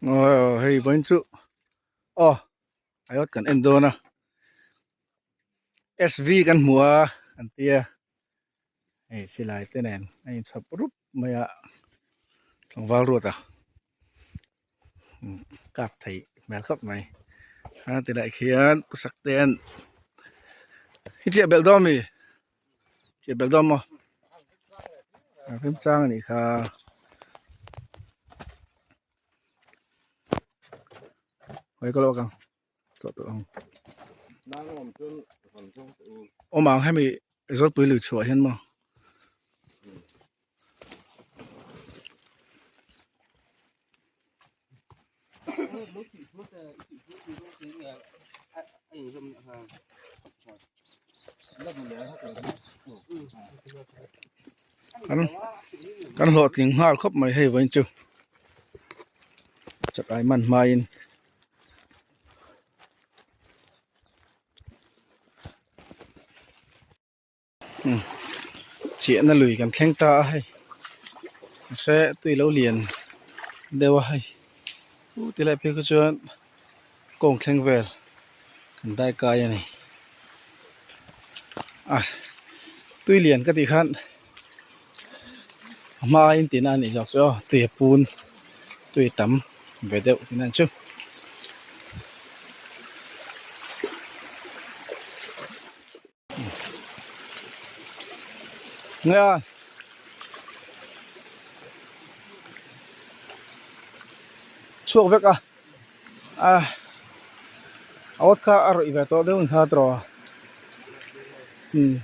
Aw hei vawiin chu aw aiawt kan en dawn a sv kan hmu a an tia hei silai te nen a inchhawp rup mai a tlangval ruat a kap theih hmel khawp mai a tilai khian pu saktea'n i chiah belh dawn ami chiah belh dawn maw a remchang anih kha. Hawi ka lawk ang chawh tawh ang awm ang hemi zawlpui lui chhuah hian maw. Kan kan hlawhtling nghal khawp mai hei vawiin chu chakai man hmain Chiahna lui kan thleng ta a hei mahse tui lo lian deuh a hei u ti lai phei kha chuan kawng thleng vel kan dai kai a ni a tui lian ka tih khan a hma in tihna a nih zawk chu aw tui a pun tui a tam ve deuh tihna chu. Nghe chhuak vek a a awt kha a rawih ve tawh deuh ang kha tawh umm.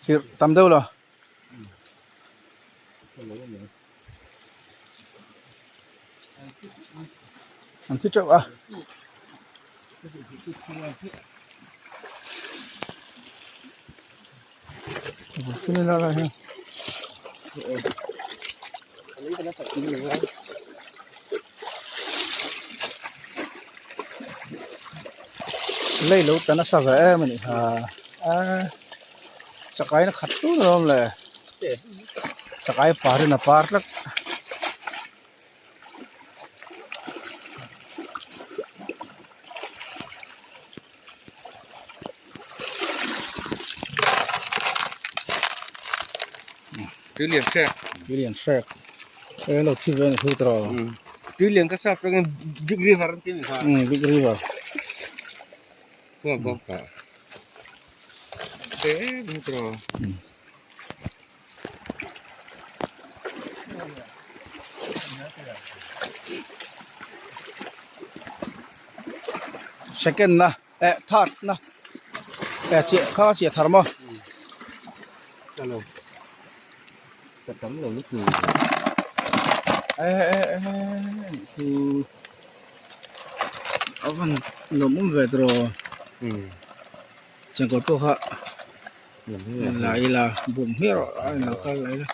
Chirh tam deuh lo. An thi teuh a. Lei lo ta nasa ve em a nih kha a chakai na khat tun a awm le chakai parin a par tlat. Tuilian hrek. Tuilian hrek. E lo thi ve ni thu tro. Tuilian ka sap tangin Big River an ti ni kha. Big River. Ko ko ka. Te ni tro. Second na eh third na eh chiah kha chiah thar maw Hello. Ka tam lo lutuk. Eh eh eh thu a van lawm awm ve tawh changkawt pawh kha la ila bum hmiah rawh a inlo kha la ila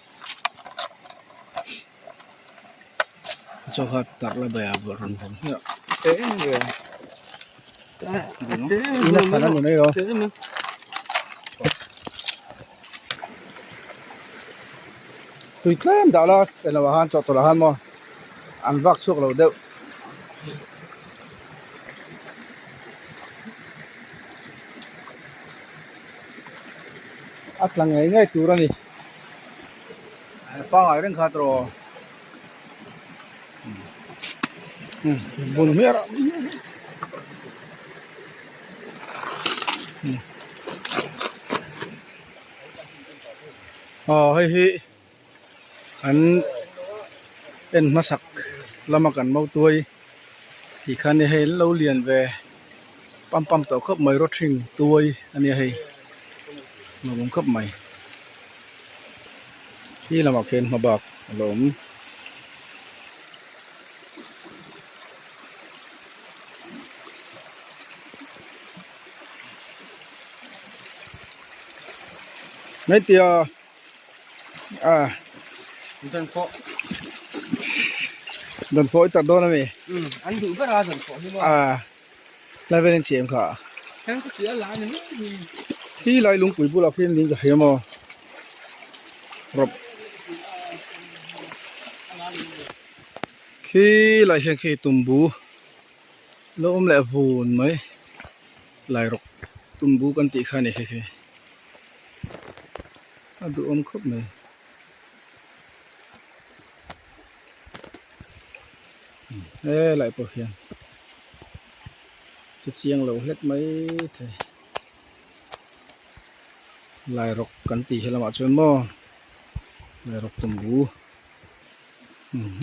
chaw kha tarh la bai ah rawn bum hmiah in a thlan a ni mai lo. Tui tlem dah la chen loh ah khan chawhtawlh ah khan maw an vak chhuak lo deuh. A tla ngei ngei tur a ni pangai reng kha tawh bun hmiah rah aw hei hi an en hmasak lama kan mautuai tih kha nia hei an lo lian ve pam pam tawh khawp mai rawthring tuai a nia hei nuam khawp mai khi lamah khian hma bak a la awm. Hmeitia a Dan pawh. Dan pawh i tat dawn ami? Um, an duh ber a dan pawh hi maw. A lai vel in chiam kha. Heng ka tia la ani mai hi. Hi lai lungpui bulah khian ning ka hria maw. Rawp Khi lai hian khi tumbu lo awm leh vun mai lai rawk tumbu kan tih kha a ni hei hi a duhawm khawp mai. Helai pawh hian chu chiang lo hlek mai thei lai rawk kan tih he lamah chuan maw lai rawk tumbu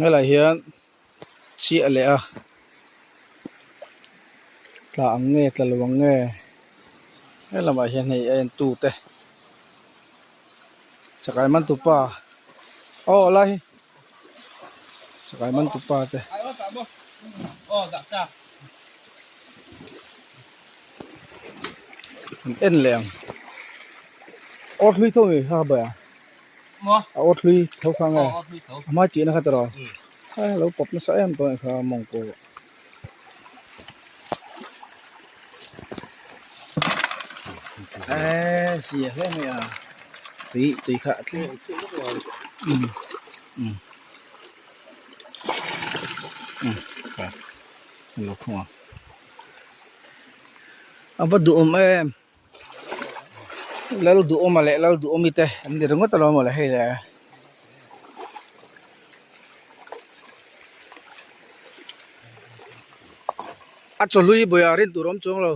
helai hian chiah leh a tla ang nge tla lo ang nge helamah hian hei a en tu te chakai man tupa aw lai hi chakai man tupa te an en leh ang awt hlui tho mi kha bai a a awt hlui tho kha nge a hma chihna kha tiraw a lo pawp nasa em tawh kha mawng pawh. Eee zia hle mai a tui tui kha a tlem umm umm umm a lo khawng ang a va duhawm em lal duhawma leh lal duhawmi te an ni ringawt alawm mawle hei le. A chawhlui buaiah rin tur a awm chuang lo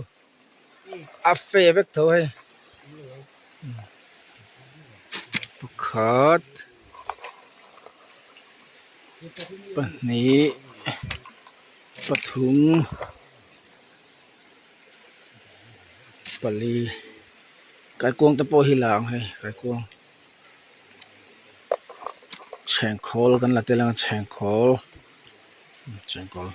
a fe vek tho hei pakhat pahnih pathum pali kaikuang te pawh hi la ang hei kaikuang. Chhengkhawl kan la tel ang chhengkhawl chhengkawl.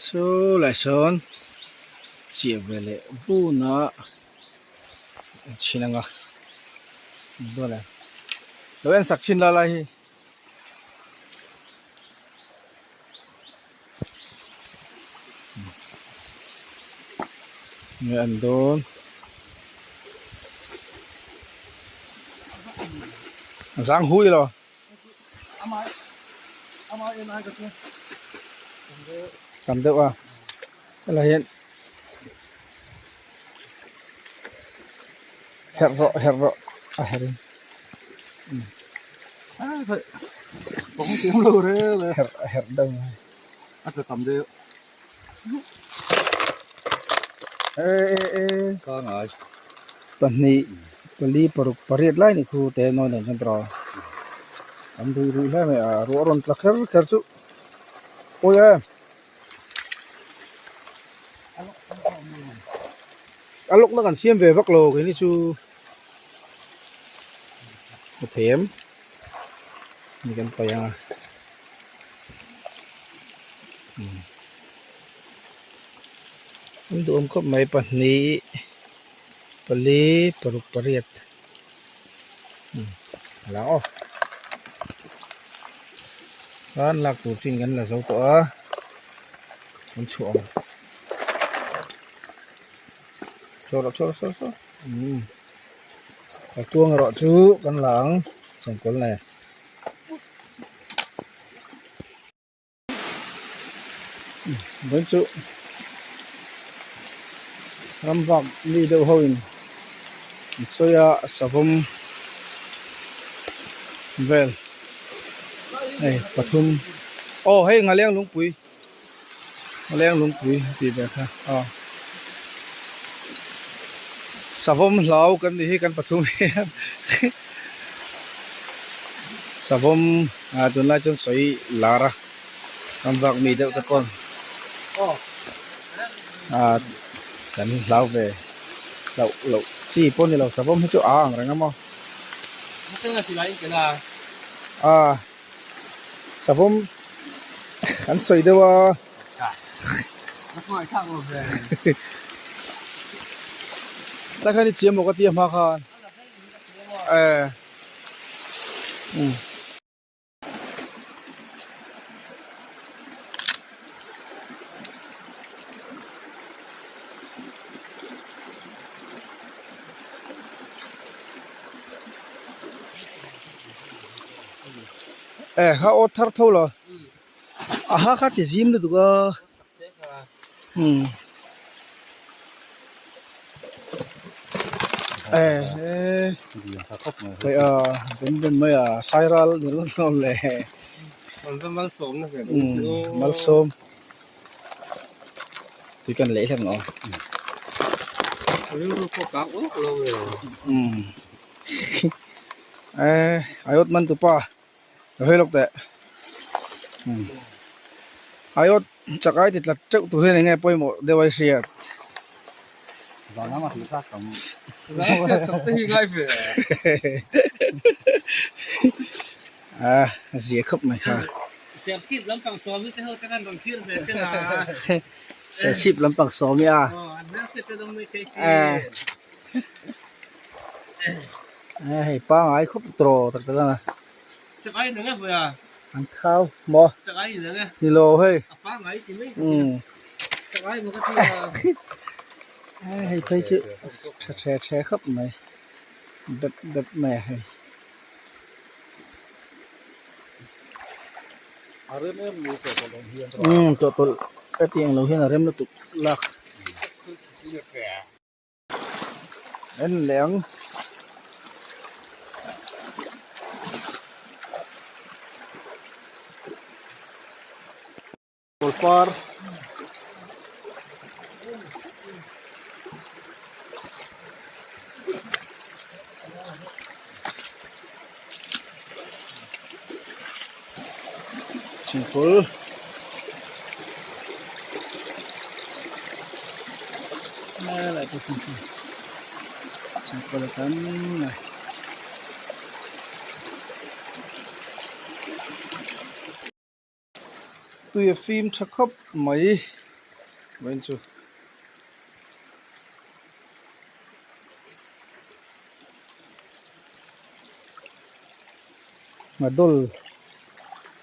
Saw lai sawn chiah ve leh bun a an chhin ang a lo en sak chhin la lai hi. Nge an dawn a zang hui lo tam deuh a helai hian herh rawh herh rawh a herh in. Herh herh deuh mai a tla tam deuh e e e ka ngai pahnih pali paruk pariat lai ni khu te nawi nen chuan tawrh an rui rui hle mai a ruah rawn tla kher kher chu pawi em a lawkna kan siam ve vak lo keini chu. A thei em ni kan paih ang a an duhawm khawp mai pahnih pali paruk pariat a lang aw khan lak tur chin kan la zo tawh a an chhuah ang chaw rawh chaw rawh chaw rawh umm. A tuang erawh chu kan la ang chengkawl nen. Vawiin chu ram vak mi deuh ho in an sawi a savawm vel hei pathum aw hei ngaleng lungpui. Leng lungpui tih ve kha aw savawm hlau kan nih hi kan pathum hian savawm ah tunlai chuan sawi lar a ram vak mi deuh te pawn ah kan hlau ve loh loh chi pawh a ni lo savawm hi chu a ang reng a maw ah. Savawm an sawi deuh a. Tlai khan i chiam maw ka ti a hma khan eh umm. E kha aw thar tho lo a ha kha ti zim lutuk a umm e he hei a ben ben mai a sairal ni ringawt hlawm le umm malsawm tui kan leh hlek ang umm e aiawt man tupa ka hawi lawk teh umm aiawt chakai ti tlat teuh tur hian eng nge pawimawh deuh a i hriat a zia khawp mai kha serchhip lampang sawm i a e hei pangai khawp tawh tak tak a an thau maw ni lo hei umm hei phei chu tha the the khawp mai dep dep mai a hei. Umm chawhtawlh hetiang lo hian a rem lutuk lak. En leh ang. Pawlpar. Thingpul. Lai pawh thingpul thingpul a tam mai. Tui a fim tha khawp mai vawiin chu. Ngadawl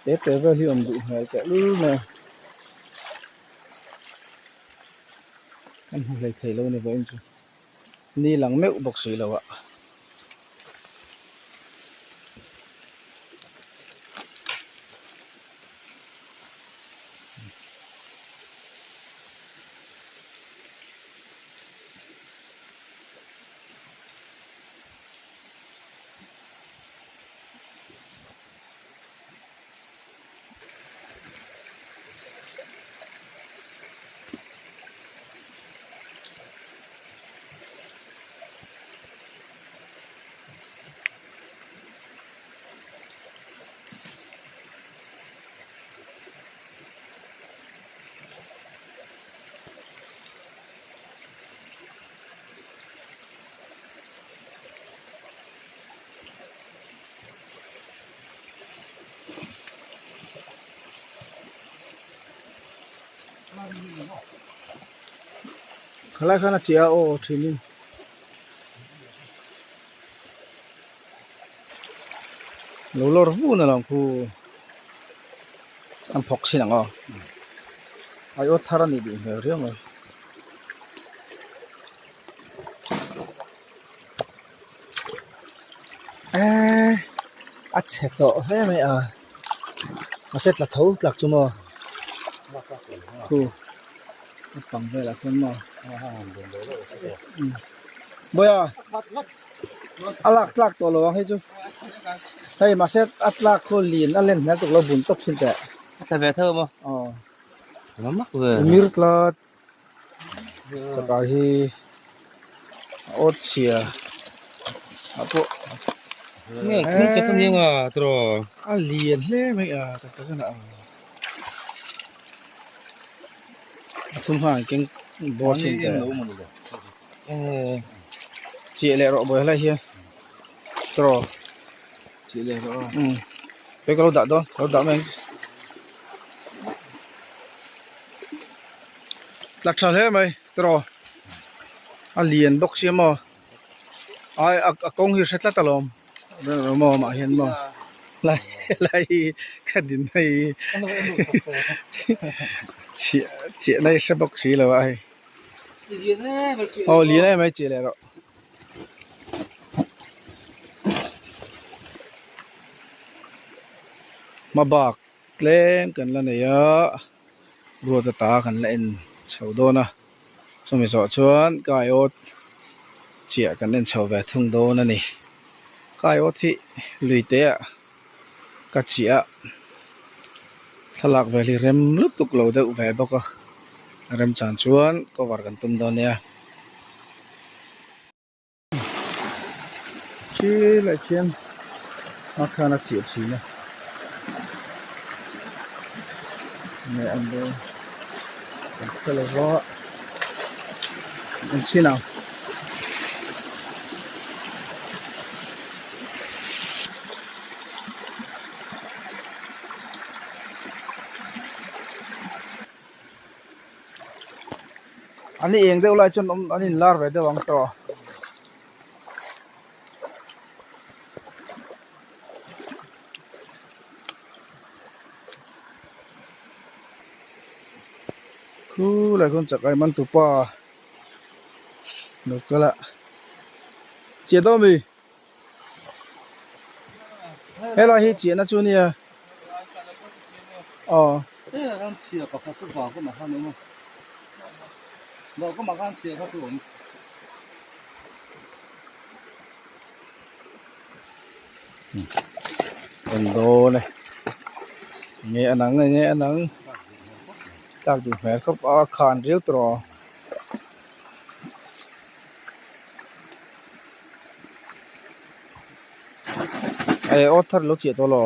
te te vel hi a awm duh hmel tehlul mai a kan hmu hlei thei lo a ni vawiin chu ni lang meuh bawk si lo a. Khalai khan a chiah a aw thinin lo lawr vun a lang khu an phawk chin ang aw aiawt thar a nih duh hmel riau mai. Eee a chhe tawh hle mai a mahse tla tho tlak chu maw khu a pang velah khuan maw bawiha a lak tlak tawh lo ang hei chu hei mahse a tlak khu lin a len hmel tuk lo bun tawp thin teh a tla ve tho maw aw mak ve mir tlat. Chakah hi a awt chhia ah pawh a lian hle mai a tak tak a dah ang a thum khan an keng bawr thin teh chiah leh rawh bawi helai hian tawh umm hei ka lo dah dawn ka lo dah mai ang. Tla tha hle mai tiraw a lian bawk sia maw ai a kawng hi a hre tlat alawm maw amah hian maw lai lai hi ka din hei chhiah chhiah na hi hre bawk si lo a hei aw lian em mai chiah leh rawh. Hma bak tlem kan la nei a ruat ata kan la en chho dawn a chumi zawh chuan kaiawt chiah kan en chho ve thung dawn a ni kaiawt hi lui te ah ka chiah a thlalak vel hi rem lutuk lo deuh ve bawk a remchang chuan cover kan tum dawn nia. Chilai khian a khan a chiah thin a nge an dawn kan hre lo va an chhin ang. An eng deuh lai chuan awm an inlar ve deuh ang tawh. Khulai khawn chakai man tupa lo kal a chiah dawn mi helai hi chiahna chu nia aw. En dawn e nge a nang nge a nang tlak duh hmel khawp a khan riau tawh a. Eh aw thar lo chiah tawh lo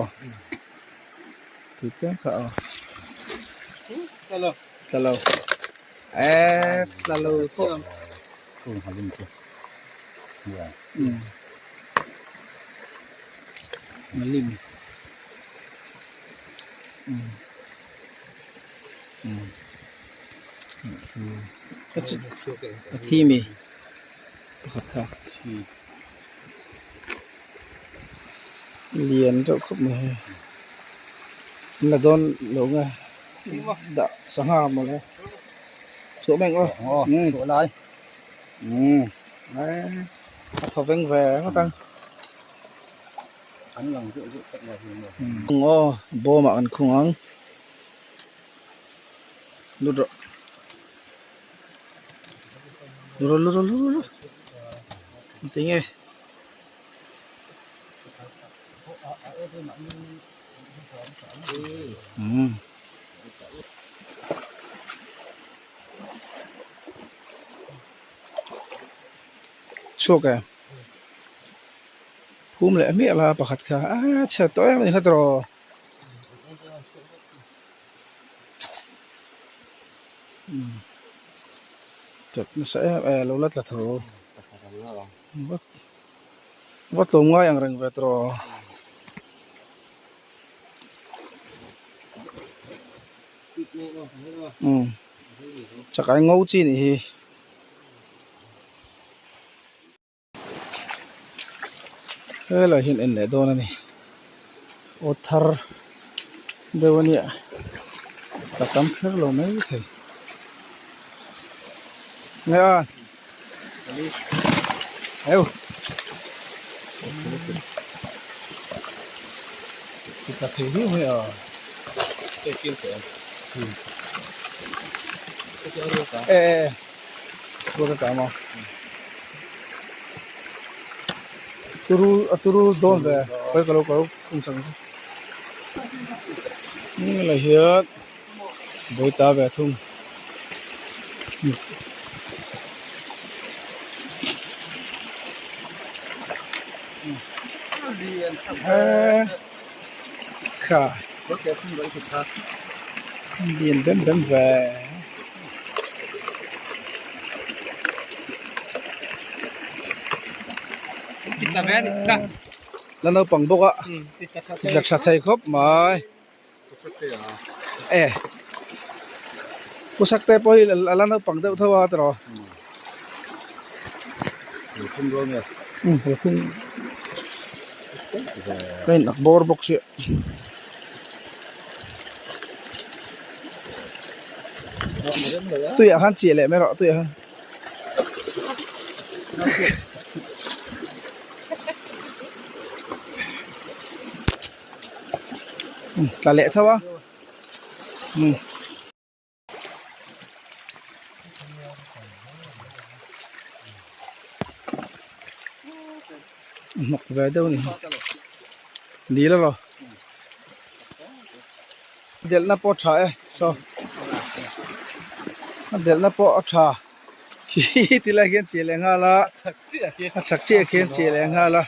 tih tlem kha aw tla lo eh tla lo pawh malim a thi mi pakhat kha lian deuh khawp mai hei an la dawn lo nge dah sangha mawle chhuah mai ang aw umm a thaw veng ve ngawt ang aw bawm ah kan khung ang lut rawh lut rawh lut rawh lut rawh tinge umm. Chhuak e phum leh hmiah la pakhat kha a chhiat tawh em a ni kha tawh. Chat nasa em em lo la tla tho vat vat tlawm ngai ang reng ve tawh. Umm chakai ngo chi nih hi. Helai hian en leh dawn a ni aw thar deuh a nia tla tam kher lo mai thei nge a heu tla thei viau mai a e e. Turu a turu dawn ve khawi ka lo ka lo khung sak ang che helai hian bawita ve thung kha lian bem bem ve. La naupang bawk a tla tha thei khawp mai e pu sakte pawh hi a la naupang deuh tho a tiraw ka in ak bawr bawk sia. Tuiah khan chiah leh mai rawh tuiah khan. Tla leh tho a umm. Hnawk ve deuh a ni dil emaw delhna pawh a tha e saw a delhna pawh a tha khi ti lai khian chiah leh nghal a a chhak chiah khian chiah leh nghal a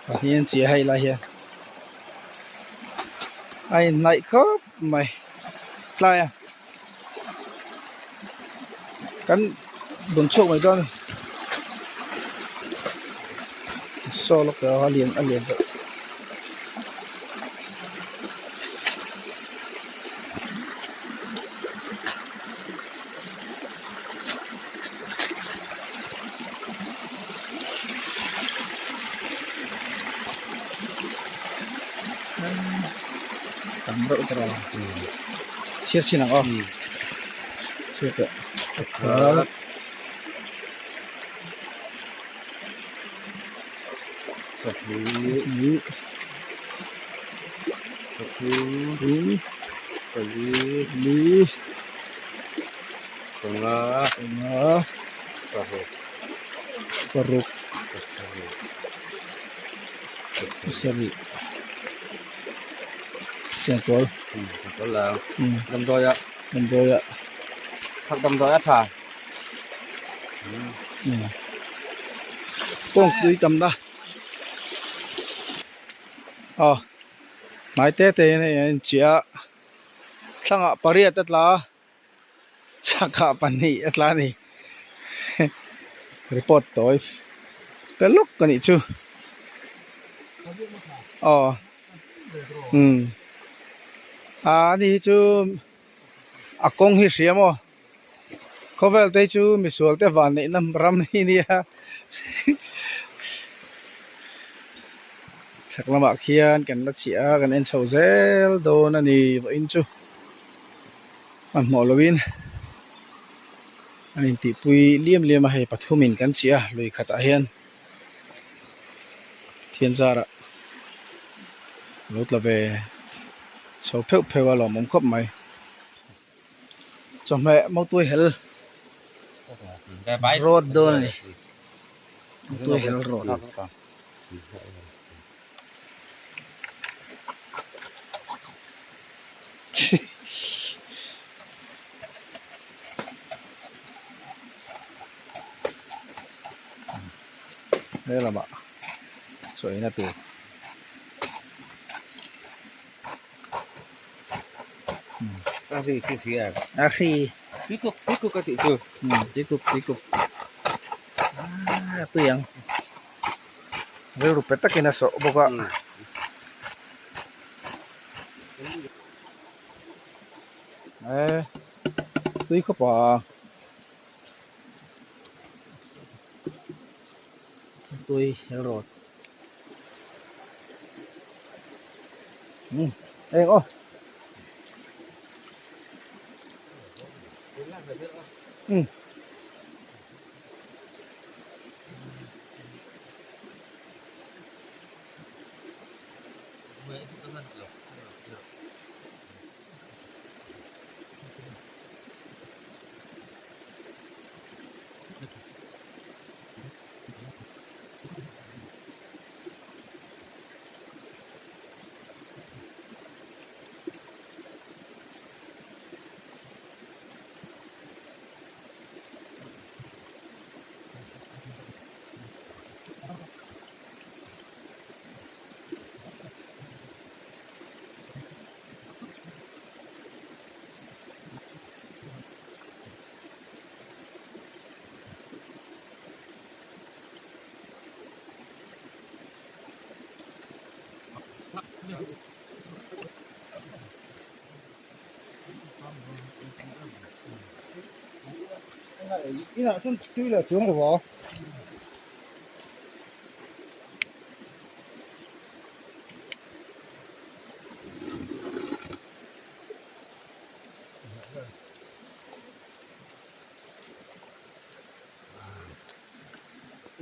Pahnih an chiah hei lai hian a inhnaih khawp mai tlai a kan bun chhuak mai dawn a ni saw lawk a lian a lian deuh. Tam reuh ta rawh chhiar chhin ang aw chhiar teh pakhat pahnih pathum pali li panga panga paruk paruk pasarih chengkawl chengkawl la damdawi ah damdawi ah thak damdawi a tha kawngpui tamna aw hnai te te in hei an inchiah a thlangah pariat a tla a chhakah pahnih a tla a ni report tawi pe lawk a nih chu aw umm ah ani hi chu a kawng hi hria maw. Khawvel te chu misual te van neihna ram hi nia chhak lamah khian kan la chhiah a kan en chho zel dawn a ni vawiin chu hmanhmawh lovin an intihpui liam liam a hei pathumin kan chhiah a lui khatah hian thian zarah lo tla ve chho pheuh pheuh a lawmawm khawp mai. Chawhmeh mawtuai hel rawt dawn a ni mawtuai hel rawt. He lamah chaw eina tur. A ri chu hria a hri tuikuk tuikuk a tih chu tuikuk tuikuk a tui ang rilru pe takin a sawh bawk a e tui khawp a tui rawt. Eng aw um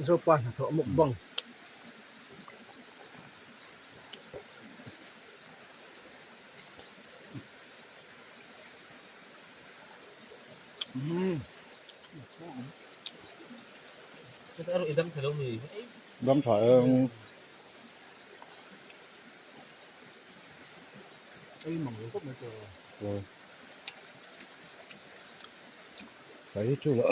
Zopa hnathawh mukbang. Dam tha em. Cái chú lỡ.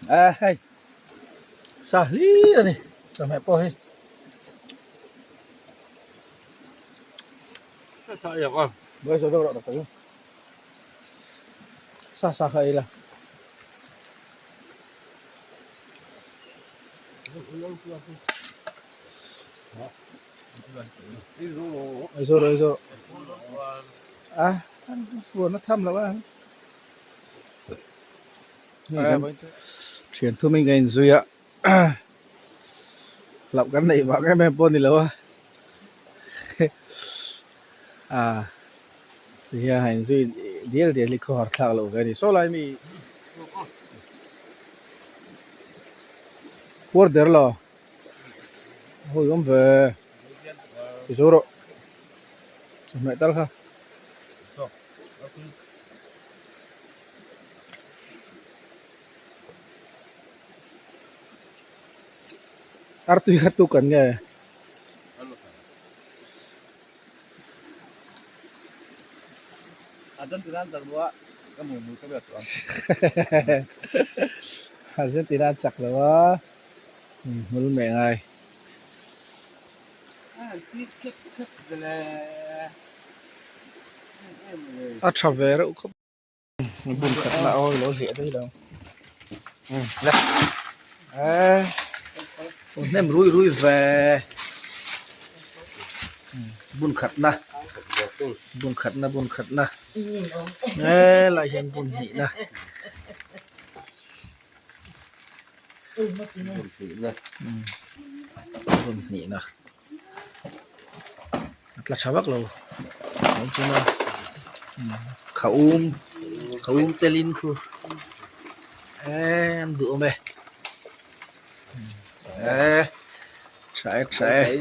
A hei sa hlir a ni chawhmeh pawh hi. Sa sa kha ei la. Ei zo rawh ei zo rawh a buan a tham loh a thian thum in ka inzui a hlauh kan neih vang em em pawh a ni lo a ah tihian han inzui dial dial hi khawhar thlak loh ve a ni saw lai mi puar der lo. Hawi awm ve ti zo rawh chawhmeh tal kha. Artui kha tuk an nge. Argentina an chak lo a. Hmul meh ngai. A tha ve reuh khawp. Bun khat na awi lo hliah daih lo. Le. Eh. Hnem rui rui ve. Bun khat na. Bun khat na bun khat na. Eh lai hian bun hnih na. Bun hnih na a tla tha vak lo mai chuan a kha um kha um telin khu eee an duh awm e eee tha e tha e.